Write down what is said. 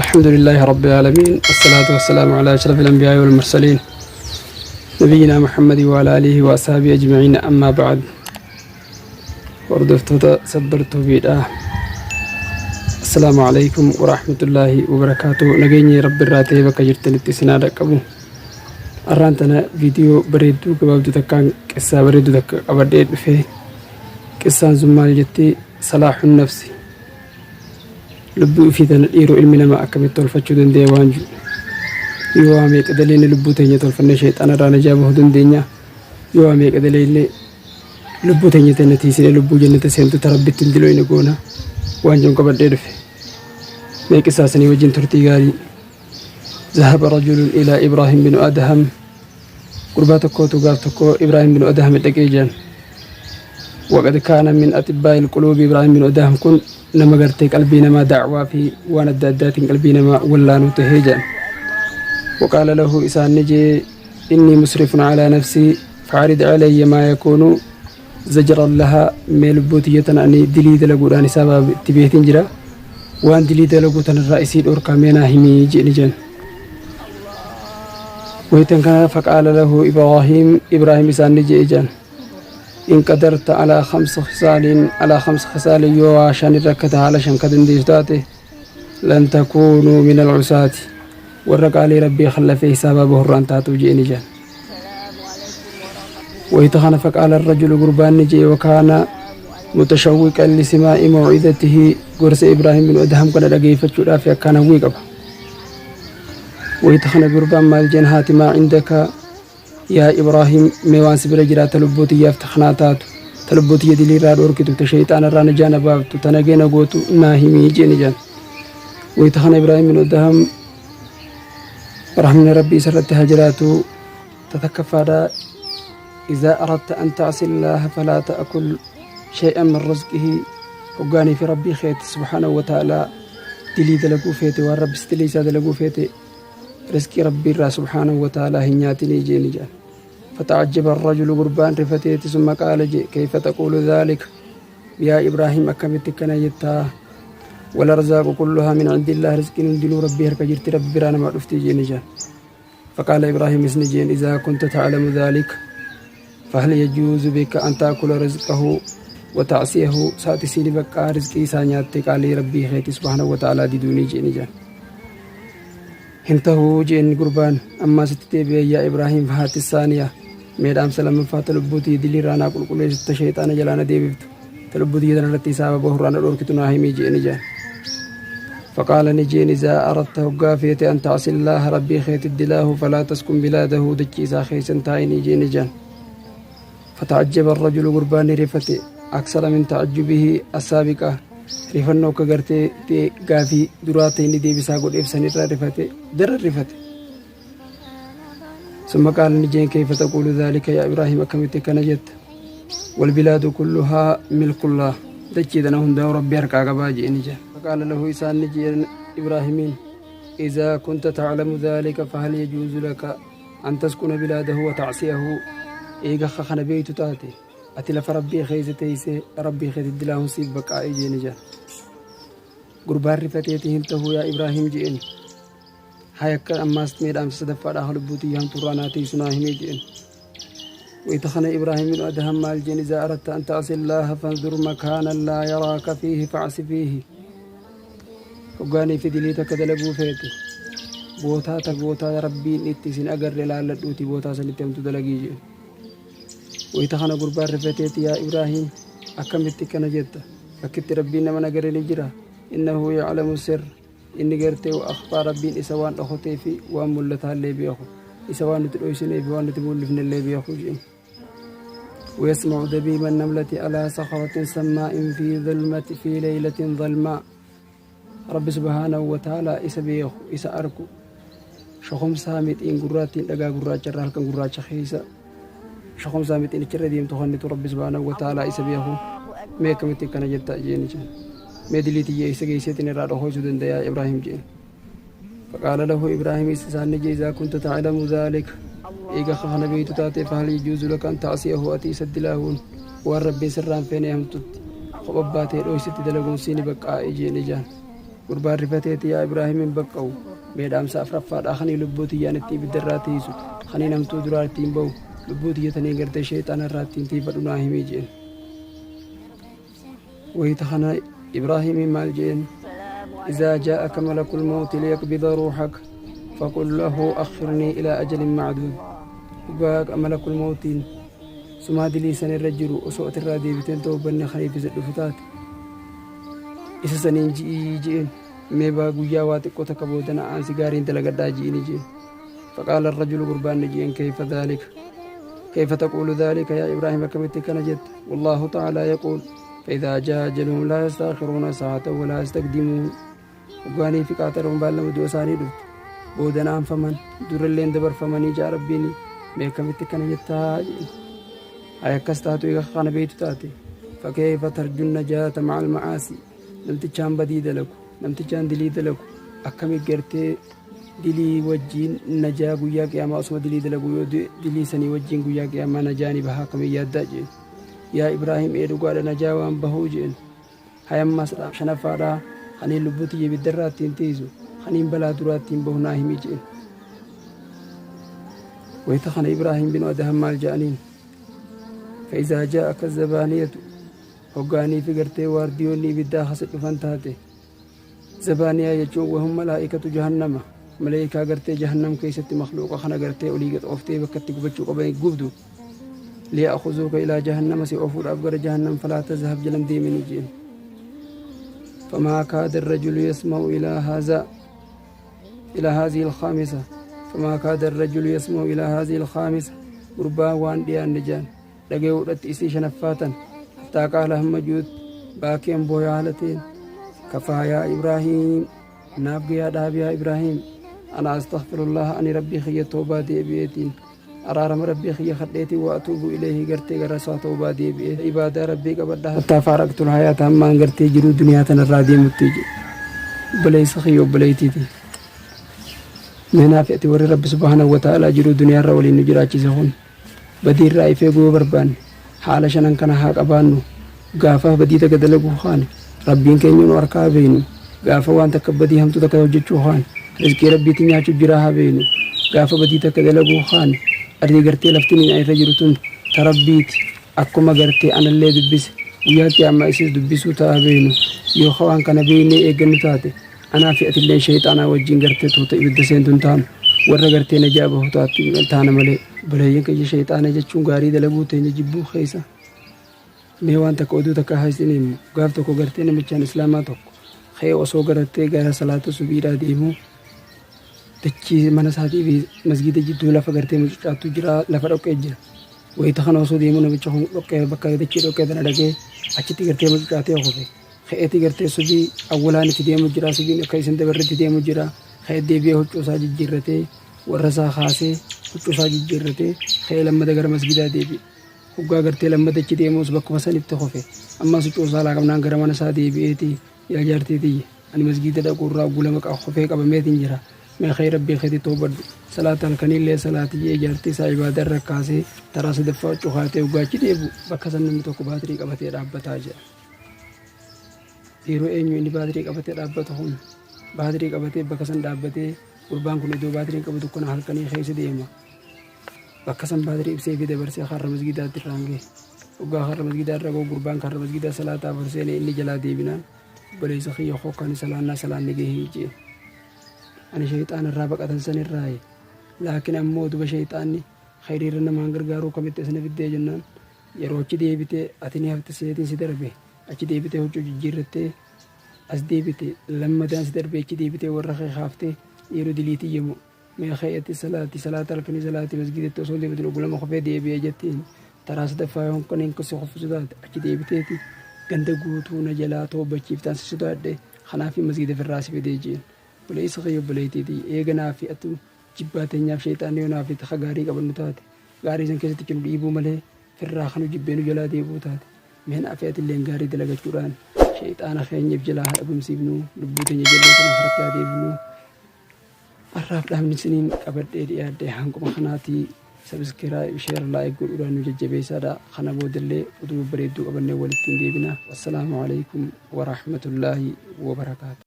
الحمد لله رب العالمين، والصلاة والسلام على أشرف الأنبياء والمرسلين، نبينا محمد وعلى آله وأصحابه أجمعين، أما بعد. Hordoftoota sabbartuu biidhaa, Assalaamu alaikum warahmatullaahi wabarakaatu. Nageenyi Rabbi irraa ta'ee bakka jirtanitti isin haa dhaqqabu. Arraan tana viidiyoo bareedduu gabaabduu takkaan qissaa bareedduu takka qabadhee dhufe. Qissaan sun maal jetti? Salaaxun nafsi, lubbuu ifii tana dhiiroo ilmi namaa akkamitti tolfachuu danda'e waan jiru. Yoo waa meeqa daleenne lubbuu teenya tolfannee sheexaana irraa najaa bahuu dandeenya. Yoo waa meeqa daleenne lubbuu teenya tana tiisinee lubbuu jannata seentu ta Rabbitti hin dilooyne goona waan jiru qabadhee dhufe. Mee qissaa sanii wajjin turtii gaarii. Zahaba rajulun ilaa Ibraahim bin Adham. Gurbaa tokkootu gaaf tokko Ibraahim bin Adham dhaqee jiran. Waqad kaana min axibbaa'il quluubi. Ibraahim bin Adham kun nama gartee qalbii namaa da'waa fi waan adda addaatiin qalbii namaa wallaanuu tahee jedhan. Waqaala lahu, isaan ni jee: "Innii musrifun calaa nafsii, fa'arid calayya maa yakuunu zajran lahaa." Mee lubbuu tiyya tana ani dilii dalaguudhaan isaa itti beetiin jira, waan dilii dalaguu tanarraa isii dhorkaa mee naa himii jedhani jedhan. Waytan kana faqaala lahu Ibraahim, Ibraahim isaan ni je'e jedhan: "In qadarta alaa khamsa khisaalin, alaa khamsa khisaalin, yoo waa shan irra akka haala shan ka dandeessu taate, lan takuunuu min alcusaati, warra qaalii Rabbii khallafee hisaabaa bahurraan taatu" je'eni jedhan. Wayta kana faqaala arrajulu, gurbaan ni je'e, wakaana mutashawwiqan lisimaa'i mawcidatihi, gorsa Ibraahim bin Adham kana dhageeffachuudhaaf akkaan hawwii qaba. Wayta kana gurbaan maal jeen? "Haati maa cindaka yaa Ibraahim, mee waan si bira jiraata lubbuu tiyyaaf taknaa taatu, ta lubbuu tiyya diliirraa dhorkitu, ta shayxaana irraa najaa na baaftu, ta nageena gootu naa himii" jeeni jedhan. Wayta kana Ibraahim bin Adham, rahmni Rabbii isarratti haa jiraatu, ta takkaffaadha: "إذا أردت أن تعصي الله فلا تأكل شيئا من رزقه." Hoggaanii fi Rabbii keeti subhaanahu wa ta'aalaa dilii dalaguu feete, waan Rabbi dilii isaa dalaguu feete, rizqii Rabbii irraa subhaanahu wa ta'aalaa hin nyaatinii jeeni jedhan. فتعجب الرجل، gurbaan rifateeti. ثم قال je: "كيف تقول ذلك يا إبراهيم؟ akkamitti akkana jettaa? والأرزاق كلها من عند الله، رزقin hundinuu Rabbii harka jirti, Rabbi biraa namaa dhufti" jeeni jedhan. فقال إبراهيم isni jeen: "إذا كنت تعلم ذلك فهل يجوز بك أن تأكل رزقه وتعصيه؟ saati siini bakka rizqii isaa nyaatte qaalii Rabbii keeti subhaanahu wa ta'aalaa diduunii" jeeni jedhan. Hin tahuu jeen gurbaan. Ammaa sitti deebi'ee: "Yaa Ibraahim, هات الثانية, mee dhaamsa lammaffaa ta lubbuutii diliirraa naa qulqulleessitu, ta sheexaana jalaa na deebiftu, ta lubbuutii tana irratti isaa bahurraa na dhorkitu naa himii" jeeni jedhan. فقال نجين: "إذا أردت, هقا فيت، أن تعصي الله, ربي خيت الدلاه، فلا تسكن بلاده, dachii isaa keessa hin taa'inii" jeeni jedhan. فتعجب الرجل، gurbaan rifate، أكثر من تعجبه السابقة، rifannoo akka gartee gaafii duraa ta'e inni deebisaa godheef sanirraa rifate, daran rifate. ثم قال نجين: "كيف تقول ذلك يا إبراهيم؟ akkamitti akkana jetta؟ والبلاد كلها ملك الله, dachii tana hundaa Rabbi harkaa qabaa" jeeni jedhan. فقال له isaan ni إبراهيمين: "إذا كنت تعلم ذلك فهل يجوز لك أن تسكن بلاده وتعصيه؟ eega kana beeytu taate, ati lafa Rabbii keessa teeyse Rabbii keessa dilaahun siif baqaa'e" jeeni jedhan. Gurbaan rifateeti, "Hin tahuu yaa Ibraahim" jeen. Hay, akka ammaas mee dhaamsa sadaffaadhaa lubbuu xiyyaa hamtuurraa naa teessu naa himee jeen. Wayta kana Ibraahim bin Adham maal jeen? "إذا أردت أن تعصي الله فانظر مكانا لا يراك فيه فاعص فيه." Hoggaanii fi dilii takka dalaguu feete, bootaa ta bootaa Rabbiin itti isin agarre laalladhuuti bootaa sanitti hamtu dalagii jeen. Wayta kana gurbaan rifateeti, "Yaa Ibraahim, akkamitti akkana jetta? Bakkitti Rabbiin nama nagare ni jira. إنه يعلم السر, inni gartee وأخفى, Rabbiin isa waan dhokotee fi waan mul'ataallee beeku, isa waan nuti dhoysinee fi waan nuti mul'ifnellee beeku" jeen. ويسمع دبيب النملة على صخرة صماء في ظلمة في ليلة ظلماء. Rabbi subhaanahu wa ta'aalaa isa beeku, isa arku, shokomsaa mixiin gurraattiin dhagaa gurraacha irraa halkan gurraacha keessa shokomsaa mixiin achirra deemtu kannitu Rabbi subhaanahu wa ta'aalaa isa beeku, mee akkamitti akkana jetta jeeni jeen. Mee dilii tiyya isa geesseetiin irraa dhokoysuu danda'a Ibraahim jeen. فقال له إبراهيم isaan je: "إذا كنت تعلم ذلك, eega kana beeytu taate, فهل يجوز لك أن تعصيه؟ ati isa dilaahuun, waan Rabbiin sirraan feene hamtutti kopha baatee dhoysitti dalaguun siini baqqaa'e" jeeni jaan. Gurbaan rifateeti yaa Ibraahim hin baqqa'u. Mee dhaamsa afraffaadhaa kanii lubbuu tiyyaan itti ibidda irraa tiisu, kaniin hamtuu duraa ittiin bahu, lubbuu tiyya taniin gartee sheeyxaana irraa ittiin tiifadhu naa himi je'en. Wayita kana Ibraahimiin maal je'en? Izaa jaa'aka malakul mawti liyaqbida ruuhaka faqul lahu akhirnii ilaa ajalin macduud. Dhugaa malakul mawtiin sumaa dilii san irra jiru osoo ati irraa deebiteen tawbanne kaniif isa dhufu taate isa saniin ji'ii je'een mee baa guyyaa waa xiqqoo takka booda na aansi gaariin dalagadhaa ji'ini je'en. Faqaala rajulu gurbaan ni je'een kayfa dhaalika kayfa taquulu dhaalika yaa Ibraahim akkamitti kana jetta wallaahu ta'aalaa yaquul فإذا جاء أجلهم لا يستأخرون ساعة ولا يستقدمون. Hoggaanii fi qaaxaroon baallama du'a isaanii dhuftu booda naanfaman duralleen dabarfamanii jaa Rabbiin mee akkamitti kana jettaa jedhe. Hay akkas taatu eega kana beeytu taate fakkeeyfa tarjun najaata ma'al ma'aasi. Namtichaan badii dalagu, namtichaan dilii dalagu akkami gartee dilii wajjiin najaa guyyaa qiyaamaa osuma dilii dalagu yoo du'e dilii sanii wajjiin guyyaa qiyaamaa najaa ni bahaa akkamiin yaaddaa jeen. Yaa Ibraahim ee dhugaadha najaa waan bahuu jeen. Hay ammas shanaffaadhaa kaniin lubbuu tiyya ibiddarraa ittiin tiisu, kaniin balaa duraa ittiin bahu naa himi jeen. Wayita kana Ibraahim bin Adham maal jedhaniin? Fa'izaa jaa'aka zabaaniyatu hoggaanii fi gartee waardiyoonni ibiddaa kasi dhufan taate. Zabaaniyaa jechuun wahum malaa'ikatu jahannama maleekaa gartee jahannam keessatti makluuqa kana gartee olii gad ooftee bakka itti gubachuu qaban gubdu. Liya'khuzuuka ilaa jahannama si oofuudhaaf gara jahannam falaa tazhab jalan deemini jeen. Famaa kaada rajulu yasma'u ilaa haazaa ilaa haazihil khaamisa famaa kaada rajulu yasma'u ilaa haazihil khaamisa gurbaan waan dhiyaanne jaan dhagayuudhatti isii shanaffaa tan hattaa qaala hamma juutti baakeen booyaa haala ta'een kafaa yaa Ibraahim naaf gayaa dhaabi yaa Ibraahim ana astaghfirullah ani rabbii kiyya toobaa deebi'eetiin araarama rabbii kiyya kadheetiin waa atuubu ilayhi gartee gara isaa toobaa deebi'ee ibaadaa rabbii qabadha hattaa faaraqtul hayaata hammaan gartee jiruu duniyaa tanarraa deemutti jedhe. Obboleessa kiyya obboleettiiti mee naaf ati warri rabbi subhaanahu wa ta'aalaa jiruu duniyaarra waliin nu jiraachise kun badii irraa if eeguu yoo barbaanne haala shanan kana haa qabaannu. Gaafa badii takka dalaguu kaane rabbiin keenya nu harkaa haa beeynu. Gaafa waan takka badii hamtuu takka hojjechuu kaane rizqii rabbiitti nyaachuu jiraa haa beeynu. Gaafa badii takka dalaguu kaane adii gartee lafti niin irra jiru tun ta rabbiiti akkuma gartee anallee dubbise guyyaa qiyaamaa isiis dubbisuu ta'a beeynu. Yoo waan kana beeynee eeggannu taate anaa fi atilleen sheeyxaanaa wajjin gartee tuuta ibidda seentu hin taanu, warra gartee najaa bahu taana malee. Obboleeyyan kiyya sheeyxaana jechuun gaarii dalaguu teenya jibbuu keessa. Mee waan takka oduu takka haa isin himu. Gaaf tokko gartee namichaan islaamaa tokko ka'ee osoo gartee gara salaata subiidhaa deemuu dachii mana isaatii fi masgiida jidduu lafa gartee mucucaattu jira, lafa dhoqqee jira. Wayita kana osoo deemuu namicha kun dhoqqee bakka dachii dhoqqee tana dhaqee achitti gartee mucucaatee kufe. Ka'eeti gartee subii awwalaan itti deemu jira, subiin akka isin dabarretti deemu jira. Ka'ee deebi'ee huccuu isaa jijjiirratee warra isaa kaasee huccuu isaa jijjiirratee ka'ee lammata gara masgiidaa deebi'e. Hoggaa gartee lammata achi deemus bakkuma sanitti kufe. Ammas huccuu isaa laaqamnaan gara mana isaa deebi'eeti yaa jaartii tiyya ani masgiida dhaquu irraa ogguu lama kufee qabameetiin jira. Mee ka'ii rabbii keetii toobadhu. Salaata halkaniillee salaati je'ee jaartii isaa ibaadaa irra kaasee taraa sadaffaa huccuu kaayatee hoggaa achi deebi'u bakka san namni tokko baatirii qabatee dhaabbataa jedha. Yeroo eenyu inni baatirii qabatee dhaabbatu kun baatirii qabatee bakka san dhaabbatee gurbaan kun iddoo baatiriin qabu dukkana halkanii keessa deema. Bakka san baatirii ibsee fi dabarsee karra masgiidaatti irraan gahe. Hoggaa karra masgiidaa irra gahu gurbaan karra masgiidaa salaataaf ol seenee inni jalaa deebinaan obboleessa kiyya hokkaan salaannaa salaanni gahee jeen. Ani shayxaana irraa baqatan san irraayi. Laakiin ammoo duba shayxaanni khayriirra namaan gargaaruu kamitti asina fiddee jennaan yeroo achi deebitee ati ni hafte seetiin si darbe achi deebitee huccuu jijjiirrattee as deebite lammadaan si darbe achi deebitee warra kee kaaftee yeroo diliitii yemu mee ka'eetti salaati salaata halkanii salaati masgiidatti osoo deebitin ogulama kofee deebi'ee jettiin taraa sadaffaa yoon kan hin si koffisu taate achi deebiteeti ganda guutuu na jalaa toobbachiiftaan si sodaadhe kanaaf masgiida firraa si fidee jeen. Obboleessa kiyya obboleettiitii eega naa fi atu jibbaa teenyaaf sheeyxaanni yoo naa fi taka gaarii qabannu taate gaarii san keessatti nu dhiibuu malee firraa kanu jibbee nu jalaa deebi'uu taate mee naa fi atilleen gaarii dalagachuudhaan sheeyxaana keenyaaf jalaa haa dhabamsiifnu, lubbuu teenya jallee tana karatti haa deebifnu. Har'aaf dhaabni isiniin qabadhee dhiyaadhe hanquma kanaatii. Subscribe, share, like godhuudhaan nu jajjabeessaadha. Kana boodallee oduu babbareedduu qabannee walitti hin deebina. Wassalaamu alaikum warahmatullaahi wabarakaatu.